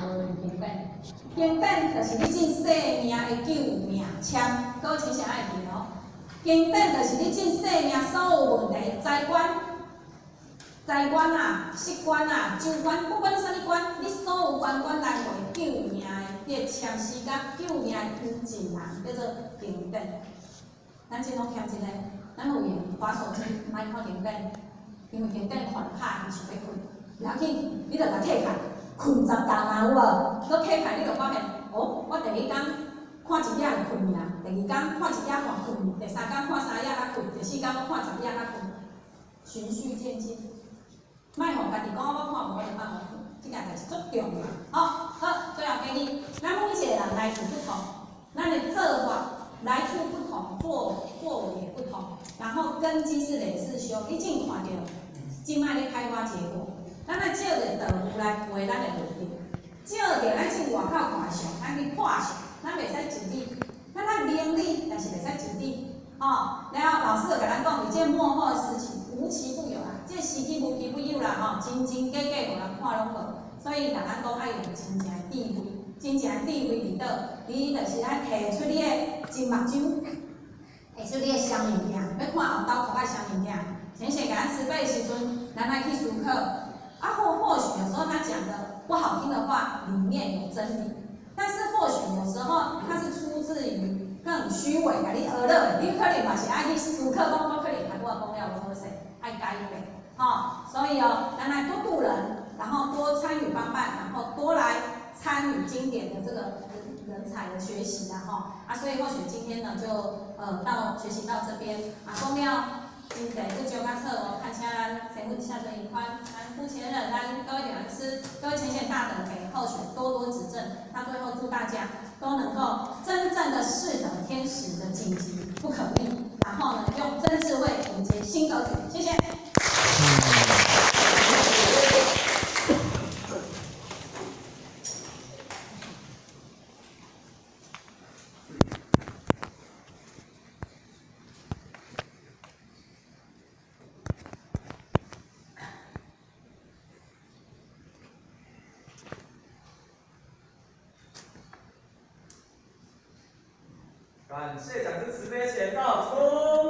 无经典。经典就是你进生命的救命签，各位请写爱记哦。经典就是你进生命所有问题，财关、财关啊、失关啊、州关，不管你啥物关，你所有关关来回救命的，你的签诗甲救命的关键人叫做经典。咱这拢欠一个，咱有闲滑手机，莫看经典，因为经典看了拍伊想欲困，袂要紧，你著共退开，困10工啊，有无？阁退开，你就发现，哦，我第一工看一页就困去啊，第二工看一页看困，第三工看三页才困，第四工阁看10页才困，循序渐进，莫予家己讲我看无我就放予困，这件代志足重要。好，好，最后建议，咱每一个人来处不同，咱的做法来处不同，作作为也不同，然后根基是累世修，已经看著，这摆咧开花结果。咱爱借著道具来画咱的路径，借著咱进外口看相，咱去破相，咱袂使就理，咱爱明理，但是袂使就理，吼。然后老师就共咱讲，伫这末后时期，无奇不有啊，这时期无奇不有啦，吼，真真假假，予人看拢无。所以，共咱讲爱用真正的智慧，真正的智慧伫佗？你就是爱提出你的金目睭，提出你的双面镜，欲看后兜壳爱双面镜。前贤共咱慈悲的时阵，咱爱去思考。啊，或许有时候他讲的不好听的话，里面有真理，但是或许有时候他是出自于更虚伪，共你讹乐，你可能嘛是爱去思考，讲我可能他拄仔讲了无好势，爱改变，吼。所以哦，咱来多度人，然后多参与帮办，然后多来参与经典的这个人才的学习啦，吼。啊，所以或许今天呢，就到学习到这边，啊，讲了。真济不足甲错误，恳请咱前夫下尊一宽，咱目前人，咱各位讲师，各位浅显大德给候选多多指正。那最后祝大家都能够真正的识得天时的紧急不可逆，然后呢，用真智慧迎接新格局。谢谢。感谢讲师慈悲贤道出。